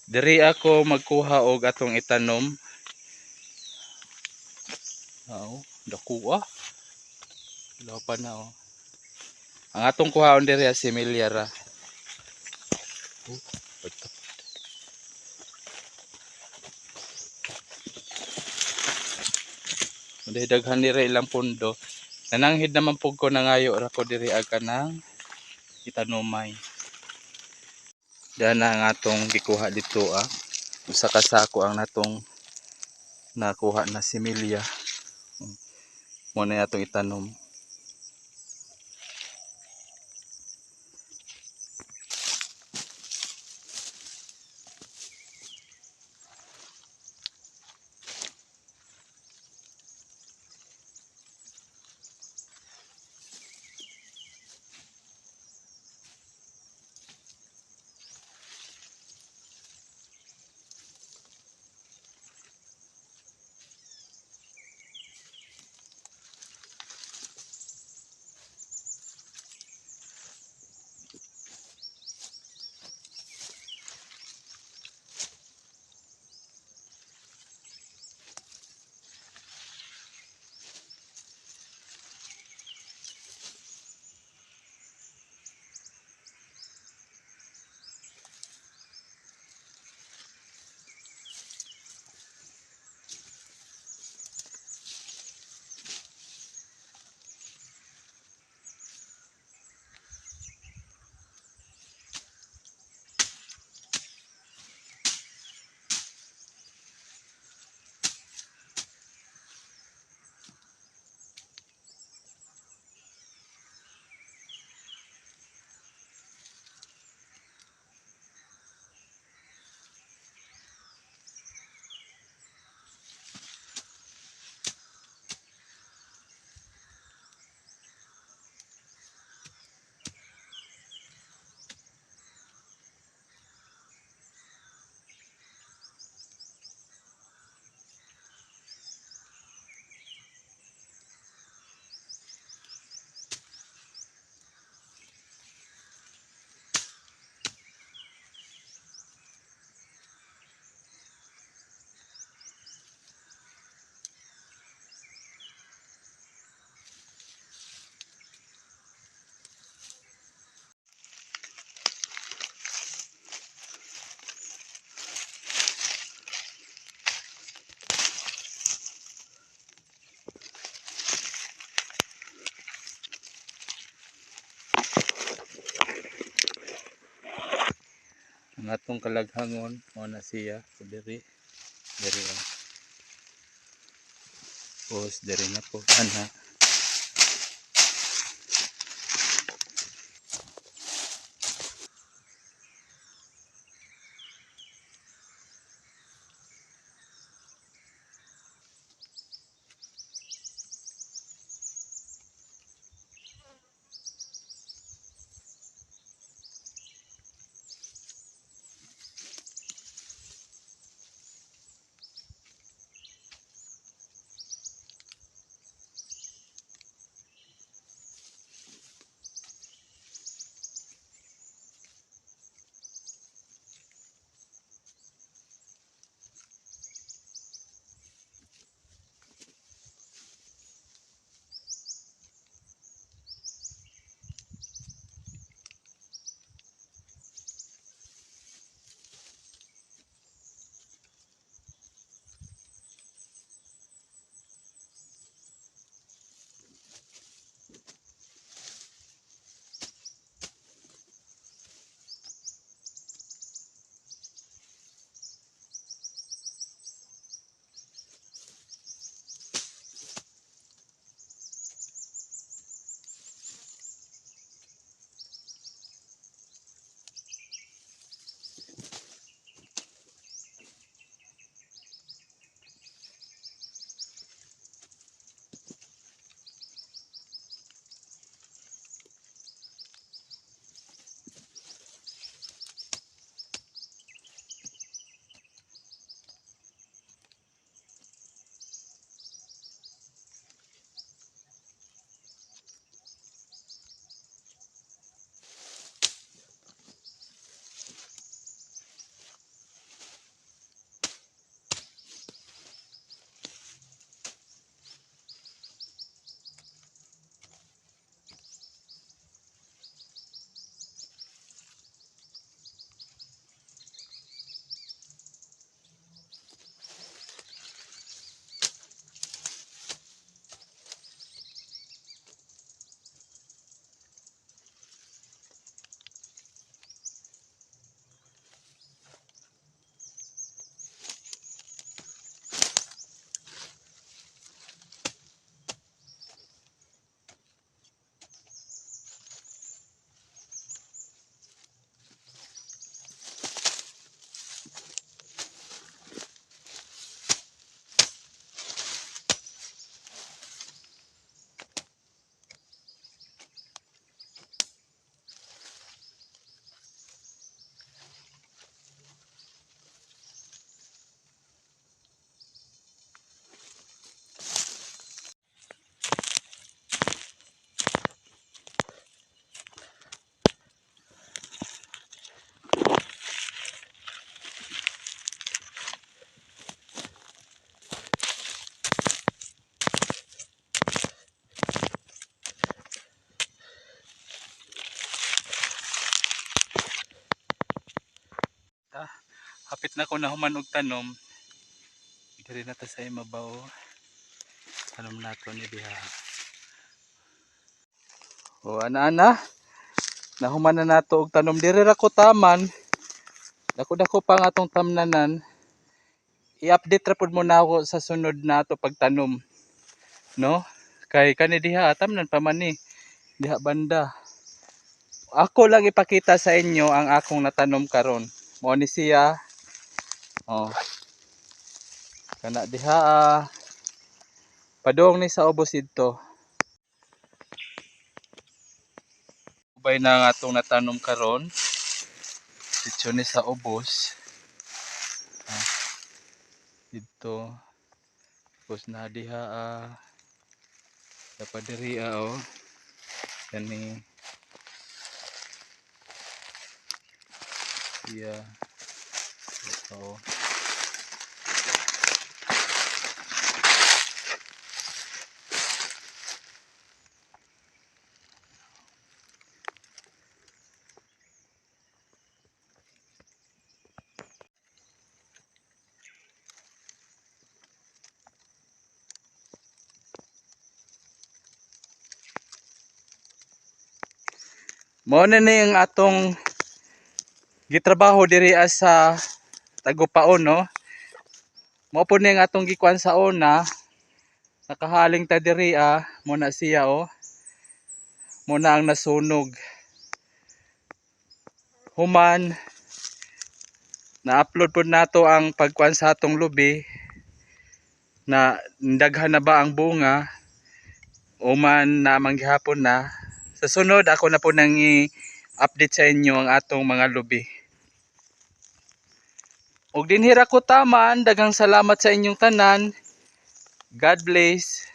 Diri ako magkuha og atong itanom. Oo, dako ah. Pa na oh. Ang atong kuhaon diri si Milyara. Oh, dahil daghan diri ilang pundo. Nananghid naman pug ko, nangayo ra ko diri aga nang itanomay. Dana ang atong gikuha dito ah. Usa ka sako ang natong nakuha na similya. Mo na atong itanom. Ang atong kalaghangon mo na siya diri diri oh. Pos diri na po ana. Ta, hapit na ko na human og tanom. Diri na ta sa imabaw. Tanom nato ni diha. O ana ana. Nahuman na nato og tanom, diri ra ko taman. Dako-dako pa nga atong tamnanan. I-update ra pud mo na ako sa sunod na ato pagtanom. No? Kay kani diha tamnan pa man ni diha banda. Ako lang ipakita sa inyo ang akong natanom karon. Mao ni siya. Oh. Kana diha ah. Padung ni sa ubos didto. Ubay na nga atong natanom karon. Dito ni sa ubos. Ah. Dito. Tapos na diha ah. Dapat diri ah, oh. Kani. Yeah. Ito. Mao na ni ang atong gitrabaho diri sa Tagupaon, no. Mao po ni ang atong gikuan sa una. Nakahaling ta diri ah, mo na siya oh. Mo na ang nasunog. Human na-upload pod nato ang pagkuan sa atong lubi na daghan na ba ang bunga o man na manggihapon na. Sa sunod ako na po nang i-update sa inyo ang atong mga lubi. Og dinhi ra ko taman, daghang salamat sa inyong tanan. God bless.